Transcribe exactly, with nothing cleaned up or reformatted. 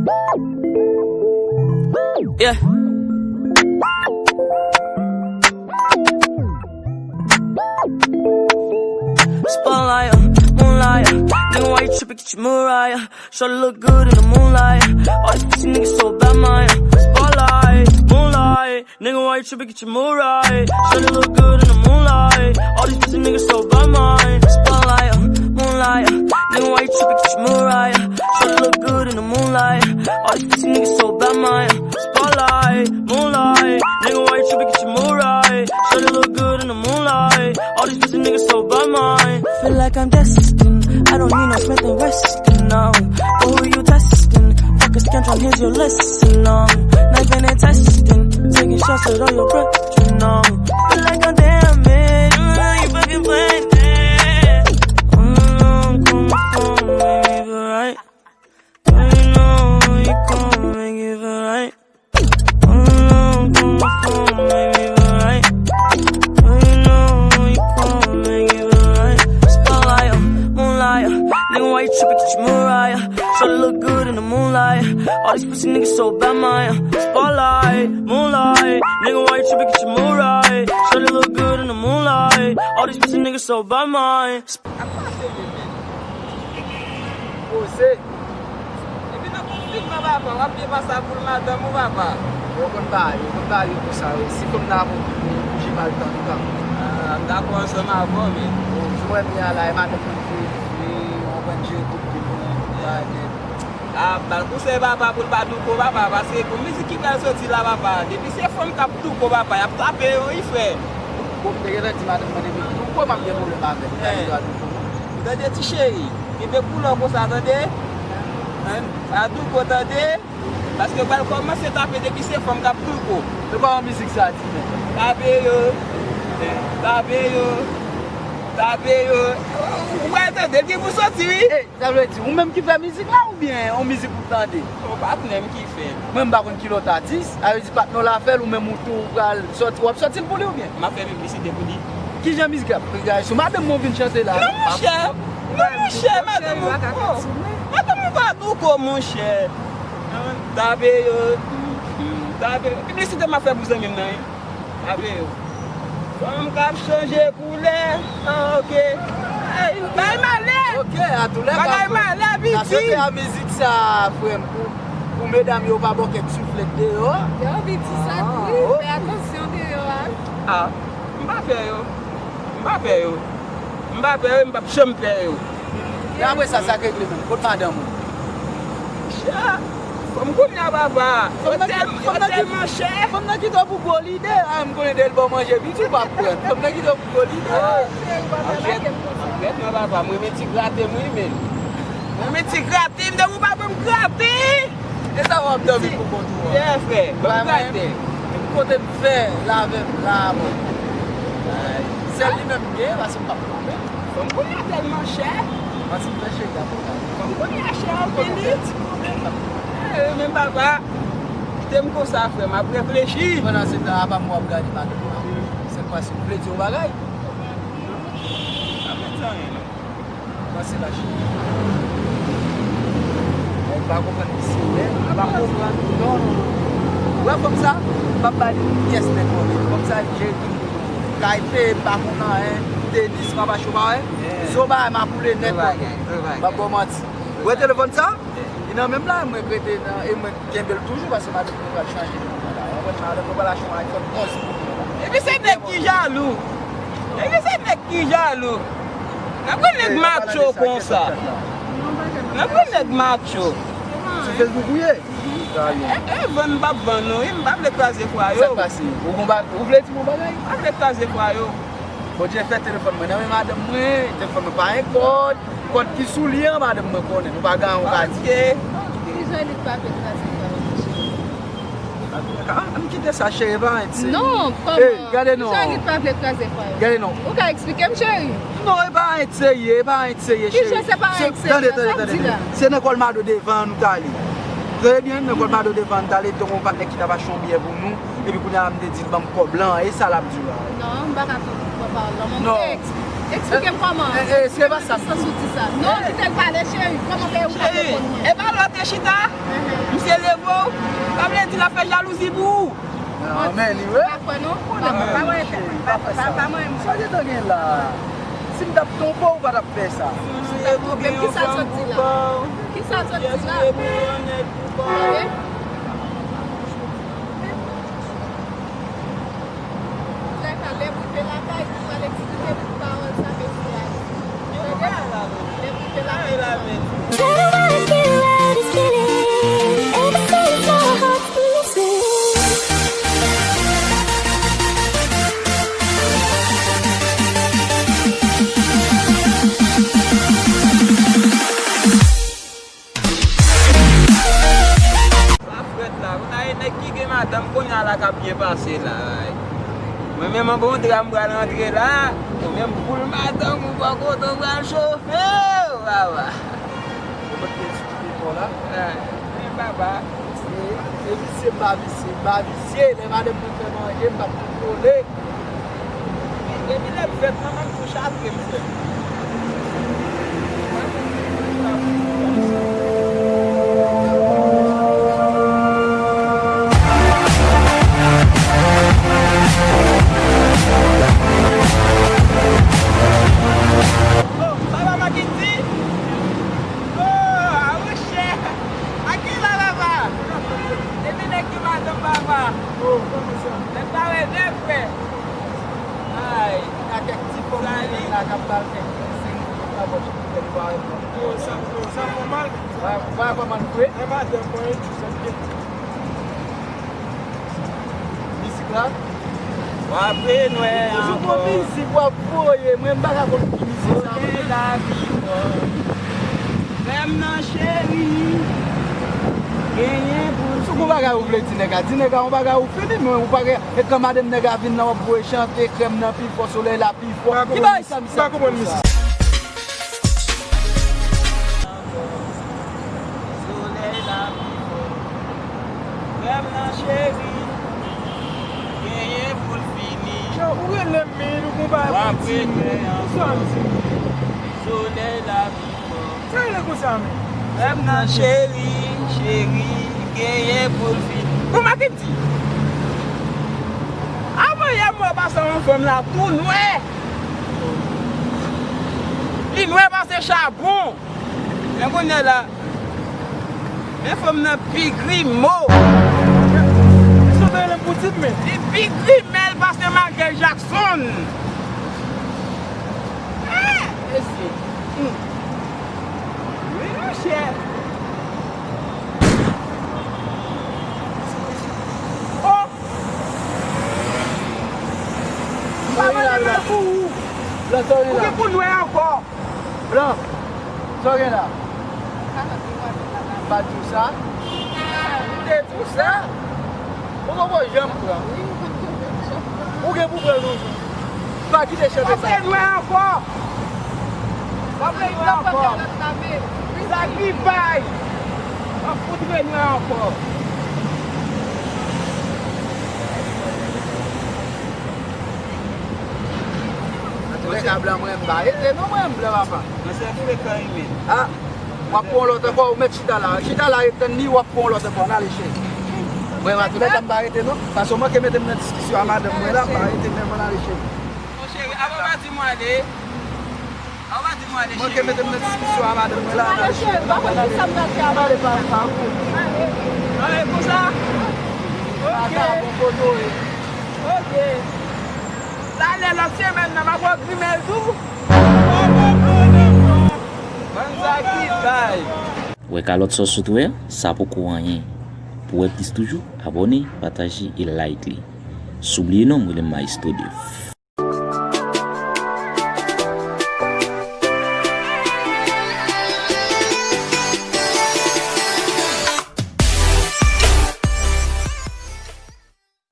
Yeah. Spotlight, uh, moonlight, uh, nigga, why you tripping? Get your Mariah. Shorty look good in the moonlight. All these pussy niggas so bad, my, uh, spotlight, moonlight. Nigga, why you tripping? Get your Mariah. Shorty look good in the moonlight. All these pussy niggas so bad, my, uh, spotlight, uh, moonlight, uh, nigga, why you tripping? Get your Mariah. Shorty look good in the moonlight. All these pussy niggas so bad, my, uh, spotlight, moonlight. Nigga, why you tripping? Get your Mariah. Shorty look good in the moonlight. All these pussy niggas so bad, my. Feel like I'm destined. I don't need no Smith and Wesson, no. But who you testing? Fuck a scantron, here's your lesson, no. Knife and testing. Taking shots at all your brethren, no. Feel like I'm damaged. You fucking playing dead. Mm, come, come, baby, right. You know you gon' make it right. Spotlight, uh, moonlight, uh, nigga, why you tripping? Get your Mariah. Shorty look good in the moonlight. All these pussy niggas so bad, my, uh, spotlight, moonlight, nigga, why you tripping? Get your Mariah. Shorty look good in the moonlight. All these pussy niggas so bad, my. Ap pase de men. Poze. Epi nan konfinman, papa, w ap byen pase ak boul madanm ou, papa. Yo konn ba, yo konn ba yo konsa, wi. Si fanm nan ap okipe, bouji pa l tan, li pa. Ah, m dakò ansanm avè w, men. Bon, jan w wè m ye a la, e madanm mwen ki veye, veye, w konprann, jere tout de mwen, bagay nèt. Ah, ba l konsèy, papa, pou l pa douko, papa, paske gon mizik ki pral soti la, papa. Depi se fanm k ap douko, papa, y ap tape yo, wi, frè. Bon, m te gentan di madanm mwen depi m douko, m ap gen pwoblèm avè l. Li pa gen dwa douko, non. Ou tande, ti cheri? Kenbe koulè w konsa, tande? Hein? Pa douko, tande? Paske yo pral kòmanse tape depi se fanm k ap douko. Se pa yon mizik sa, di men. Tape yo. Tape yo. Tape yo. Ou pral tande l gen pou soti, wi. Ey, sa vle di, ou menm ki fè mizik la oubyen yon mizik ou tande? O, patnè m ki fè l. Mwen, m pa konn ki lòt atis. A vle di patnè w la fè l, ou menm ou tou ou pral sòti, w ap sòti l pou li oubyen? M ap fè piblisite pou li. Kijan mizik la? Sou madanm mwen w vin chante la, non, non? Monchè. Non, monchè, madanm ou, oh, madanm ou pa douko, monchè. Tape yo. Tape yo. Piblisite m ap fè pou zanmi m nan, wi. Tape yo. Fanm k ap chanje koulè. Ah, ok. Ey, bagay malè. Ok, a tou lè ka, bagay malè, piti. Sa sote a mizik sa, frè m, pou, pou medam yo pa bòkèt souflèt deyò. Yo, piti, sa tou, wi. Fè atansyon deyò a, wi. Ah, m pa pè yo. M pa pè yo. M pa pè yo, m p ap janm pè yo. Men apre sa, sa k regle menm? Kot madanm ou? Cha, fanm kounye a, papa, yo tèl-, yo tèlman chè. Fanm nan kite w pou gwo lide. Ah, m konnen depi l ba w manje piti, ou p ap pran. Fanm nan kite w pou gwo lide. Ah, cheri, w pa pral lage m konsa. Anfèt, non, papa, mwen renmen ti grate m, wi, men. Mwen renmen ti grate m, depi w pa ban m grate. E sa w ap dòmi pou kont ou an? Yeah, frè, ban m grate. Kote m fè la avè m la, bon. Sèl li menm m gen, paske m p ap pran. Fanm kounye a tèlman chè. Manti m fè cheri a kontan. Fanm kounye a chè anpil, wi. Eh, men papa, kite m konsa, frè m, ap reflechi. Pandan se tan, apa m w ap gade madanm nan. Sèl fwa si m vle di yon bagay. Pa vle di anyen, non. Panse la cheri. Mwen pa konprann misye, men. M pa konprann. Non, non, non. Ou wè fanm sa? M p ap ba li pyès nèg move. Fanm sa, li jere tout moun. Kay peye, m pa konn anyen. Tenis, m ap achte, ou pa wè? Zo bagay, m ap boule nèt, mwen. M p ap ba w manti. Ou wè telefòn sa? Li nan men m la, mwen rete nan, e mwen kenbe l toujou, paske madanm mwen pral chanje nan moman la. Ou konprann, madanm mwen pral achte yon iPhone onz pou mwen la. Epi se nèg ki jalou. Epi se nèg ki jalou. Nan pran nèg macho konsa. Nan pran nèg macho. Ti fè l tou kouye. E, e, vann m p ap vann non, wi, m pa vle kraze fwa yo. Sa k pase? Ou gon ba-, ou vle di m yon bagay? M pa vle kraze fwa yo. Bondye fè telefòn mwen nan men madanm mwen, telefòn mwen pa gen kòd, kòd ki sou li an, madanm mwen konnen, nou pa gen anyen ou ka di. Ok. Kijan li pa vle kraze fwa yo, cheri? Ah, ann kite sa, cheri, e pa anyen de serye. Non, kòman? Ey, gade non. Kijan li pa vle kraze fwa yo? Gade non. Ou ka eksplike m, cheri? Non, e pa anyen de serye, e pa anyen de serye, cheri. Kijan se pa anyen de serye? Tande, tande, tande, tande. Se nan Colmado devan an nou t ale. Tande byen, nan Colmado devan an nou t ale, te gen yon patnè ki t ap achte yon byè pou nou. Epi kounye a la, m te di l ban m kòb lan, e sa l ap di w la. Non, m pa ka tann pawòl lan, men m te eksplike. Eksplike m kòman. E, e, se pa sa. Ki sans ou di sa? Non, kite l pale, cheri. Kòman fè ou pa reponn mwen? E pa lè w te chita, misye leve w, sa vle di l ap fè jalouzi pou ou. Non, men li, wi. Pa kwè non. Pa, pa, pa, pa, pa, pa, pa, pa, sa w gentan gen la. Si m t ap tonbe w, ou pa t ap fè sa. Si m t ap tonbe m, ki sa l sot di la? Ki sa l sot di la? Wi. Lè ka lè pou te lakay, pou pral eksplike pou pawòl sa, mesye a di. Lè pou te lakay. Try to get you out of this feeling. Ever since my heart's been missing. Sa frèt la, kounye a e nèg ki gen madanm kounye a la k ap byen pase la. Mwen menm an bon dra m pral rantre la, mwen menm poul madanm ou bò kote w pral chofe, papa. Ou mèt gen sou tout efò la. Men papa. E, e visye m pa visye, m pa visye, lè madanm mwen fè manje, m p ap kontwole. Depi lè m fèt, manman m tou chatre m, frè. Oh, sa va, Makindi? Oh, a monchè. A ki la, papa? Depi nèg ki madanm, papa. Nèg pa wè nèg, frè. Ay. Gen kèk ti fanm la k ap ba l kèk seri de pòch pou fè li pa wè nèg. Yo, sa, yo, sa fè w mal. Wè, wè kòman l fre. E madanm mwen, wi. Mizik la. W ap vin wè ankò. Sou bon mizik w ap voye, mwen m pa ka konn ki mizik sa. Solèy la pi fò. Frè m nan cheri, genyen pou l. Si w gon bagay ou vle di nèg la, di nèg la yon bagay ou fini, men ou pa gen, e kan madanm nèg la vin la, w ap voye chante, krèm nan pi fò, solèy la pi fò. Ki bagay sa misye ap di konsa? Solèy la pi fò. Frè m nan cheri, genyen pou l fini. Yo, ou rele m, men ou gon bagay pou di m. Sa m di. Solèy la pi fò. Sa rele konsa, men? Frè m nan cheri, cheri, genyen pou l fini. Kòman ki di? A mwen, yè m wè pase yon fanm la tou nwè. Li nwè pase chabon. Men kounye a la, men fanm nan pi grimo. Èske w te rele m pou di m, men? Li pi grimèl pase Michael Jackson. Ah, mesye. Hmm. Wi, monchè. Oh! M pa mande mwen pou ou. Blan, sa w gen la? Ou gen pou nwè ankò. Blan, sa w gen la? M pa di w sa. M te di w sa. Ou poko janm pran. Ou gen pou pran nou. Pa kite chante sa. W ap vin nwè ankò. W ap vin nwè ankò. Sakrifay. W ap fout vin nwè ankò. Antoulèka, blan, mwen m pa rete non, mwen m blan, papa. Mwen se frekan imen. Ah. W ap pran yon lòt ankò, ou mèt chita la. Chita la, ret tann li, w ap pran yon lòt ankò. Ann ale, cheri. Mwen, antoulèka, m pa rete non. Paske w manke mete m nan diskisyon a madanm mwen la, m pa rete menm, ann ale, cheri. Mon cheri, avan w pa di m ale. Avan w pa di m ale, cheri. Manke mete m nan diskisyon a madanm mwen la, ann ale, cheri. Ann ale, cheri, pa konn kisa m pral fè avè w. Ann ale, konsa? Ok. Ok. Talè lòt semèn nan, m ap wè w grimèl tou. Bann sa ki bay. Wè kalòt sòs ou t wè a, sa poko anyen. Pou wè plis toujou, abòne, pataje e like li. San bliye non, m rele m Maestro Dave.